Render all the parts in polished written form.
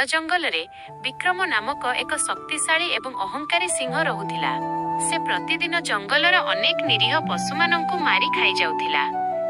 ଜଙ୍ଗଲରେ ବିକ୍ରମ ନାମକ ଏକ ଶକ୍ତିଶାଳୀ ଏବଂ ଅହଙ୍କାରୀ ସିଂହ ରହୁଥିଲା। ସେ ପ୍ରତିଦିନ ଜଙ୍ଗଲର ଅନେକ ନିରୀହ ପଶୁମାନଙ୍କୁ ମାରି ଖାଇଯାଉଥିଲା।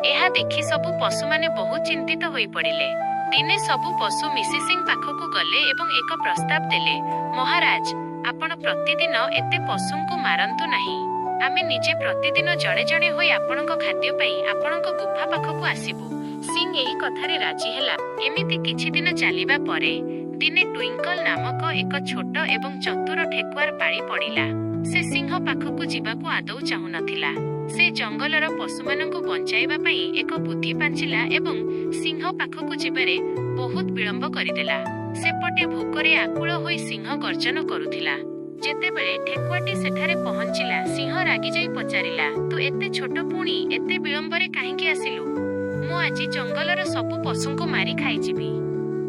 ଏହା ଦେଖି ସବୁ ପଶୁମାନେ ବହୁତ ଚିନ୍ତିତ ହୋଇପଡ଼ିଲେ। ଦିନେ ସବୁ ପଶୁ ମିଶି ସିଂହ ପାଖକୁ ଗଲେ ଏବଂ ଏକ ପ୍ରସ୍ତାବ ଦେଲେ, "ମହାରାଜ, ଆପଣ ପ୍ରତିଦିନ ଏତେ ପଶୁଙ୍କୁ ମାରନ୍ତୁ ନାହିଁ। ଆମେ ନିଜେ ପ୍ରତିଦିନ ଜଣେ ଜଣେ ହୋଇ ଆପଣଙ୍କ ଖାଦ୍ୟ ପାଇଁ ଆପଣଙ୍କ ଗୁଫା ପାଖକୁ ଆସିବୁ।" ସିଂହ ଏହି କଥାରେ ରାଜି ହେଲା। ଏମିତି କିଛି ଦିନ ଚାଲିବା ପରେ ଦିନେ ଟ୍ୱିଙ୍କଲ ନାମକ ଏକ ଛୋଟ ଏବଂ ଚତୁର ଠେକୁଆର ପାଳି ପଡ଼ିଲା। ସେ ସିଂହ ପାଖକୁ ଯିବାକୁ ଆଦୌ ଚାହୁଁନଥିଲା। ସେ ଜଙ୍ଗଲର ପଶୁମାନଙ୍କୁ ବଞ୍ଚାଇବା ପାଇଁ ଏକ ବୁଦ୍ଧି ପାଞ୍ଚିଲା ଏବଂ ସିଂହ ପାଖକୁ ଯିବାରେ ବହୁତ ବିଳମ୍ବ କରିଦେଲା। ସେପଟେ ଭୋକରେ ଆକୁଳ ହୋଇ ସିଂହ ଗର୍ଜନ କରୁଥିଲା। ଯେତେବେଳେ ଠେକୁଆଟି ସେଠାରେ ପହଞ୍ଚିଲା, ସିଂହ ରାଗିଯାଇ ପଚାରିଲା, "ତୁ ଏତେ ଛୋଟ, ପୁଣି ଏତେ ବିଳମ୍ବରେ କାହିଁକି ଆସିଲୁ? ମୁଁ ଆଜି ଜଙ୍ଗଲର ସବୁ ପଶୁଙ୍କୁ ମାରି ଖାଇଯିବି।"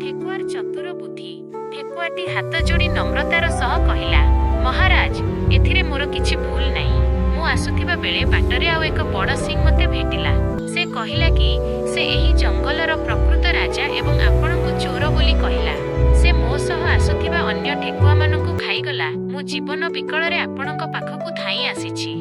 ଠେକୁଆର ଚତୁର ବୁଦ୍ଧି। ଠେକୁଆଟି ହାତ ଯୋଡ଼ି ନମ୍ରତାର ସହ କହିଲା, "ମହାରାଜ, ଏଥିରେ ମୋର କିଛି ଭୁଲ ନାହିଁ। ମୁଁ ଆସୁଥିବା ବେଳେ ବାଟରେ ଆଉ ଏକ ବଡ଼ ସିଂହ ମୋତେ ଭେଟିଲା। ସେ କହିଲା କି ସେ ଏହି ଜଙ୍ଗଲର ପ୍ରକୃତ ରାଜା ଏବଂ ଆପଣଙ୍କୁ ଚୋର ବୋଲି କହିଲା। ସେ ମୋ ସହ ଆସୁଥିବା ଅନ୍ୟ ଠେକୁଆମାନଙ୍କୁ ଖାଇଗଲା। ମୁଁ ଜୀବନ ବିକଳରେ ଆପଣଙ୍କ ପାଖକୁ ଧାଇଁ ଆସିଛି।"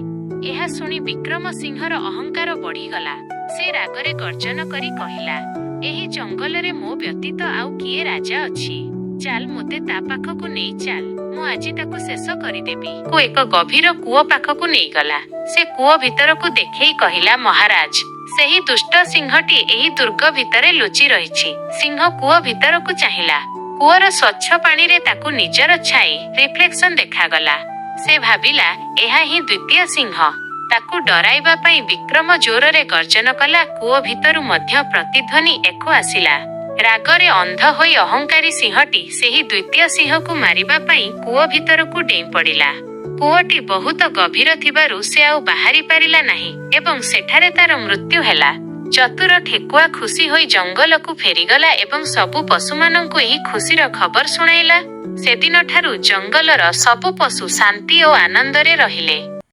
ଏହା ଶୁଣି ବିକ୍ରମ ସିଂହର ଅହଙ୍କାର ବଢ଼ିଗଲା। ସେ ରାଗରେ ଗର୍ଜନ କରି କହିଲା, "ଏହି ଜଙ୍ଗଲରେ ମୋ ବ୍ୟତୀତ ଆଉ କିଏ ରାଜା ଅଛି? ଚାଲ, ମୋତେ ତା ପାଖକୁ ନେଇ ଚାଲ। ମୁଁ ଆଜି ତାକୁ ଶେଷ କରିଦେବି।" କୁ ଏକ ଗଭୀର କୂଅ ପାଖକୁ ନେଇଗଲା। ସେ କୂଅ ଭିତରକୁ ଦେଖେଇ କହିଲା, "ମହାରାଜ, ସେହି ଦୁଷ୍ଟ ସିଂହଟି ଏହି ଦୁର୍ଗ ଭିତରେ ଲୁଚି ରହିଛି।" ସିଂହ କୂଅ ଭିତରକୁ ଚାହିଁଲା। କୂଅର ସ୍ୱଚ୍ଛ ପାଣିରେ ତାକୁ ନିଜର ଛାଇ, ରିଫ୍ଲେକ୍ସନ ଦେଖାଗଲା। ସେ ଭାବିଲା, ଏହା ହିଁ ଦ୍ୱିତୀୟ ସିଂହ। ତାକୁ ଡରାଇବା ପାଇଁ ବିକ୍ରମ ଜୋରରେ ଗର୍ଜନ କଲା। କୂଅ ଭିତରୁ ମଧ୍ୟ ପ୍ରତିଧ୍ୱନି, ଇକୋ ଆସିଲା। ରାଗରେ ଅନ୍ଧ ହୋଇ ଅହଙ୍କାରୀ ସିଂହଟି ସେହି ଦ୍ୱିତୀୟ ସିଂହକୁ ମାରିବା ପାଇଁ କୂଅ ଭିତରକୁ ଡେଇଁ ପଡ଼ିଲା। କୂଅଟି ବହୁତ ଗଭୀର ଥିବାରୁ ସେ ଆଉ ବାହାରି ପାରିଲା ନାହିଁ ଏବଂ ସେଠାରେ ତାର ମୃତ୍ୟୁ ହେଲା। ଚତୁର ଠେକୁଆ ଖୁସି ହୋଇ ଜଙ୍ଗଲକୁ ଫେରିଗଲା ଏବଂ ସବୁ ପଶୁମାନଙ୍କୁ ଏହି ଖୁସିର ଖବର ଶୁଣାଇଲା। ସେଦିନଠାରୁ ଜଙ୍ଗଲର ସବୁ ପଶୁ ଶାନ୍ତି ଓ ଆନନ୍ଦରେ ରହିଲେ।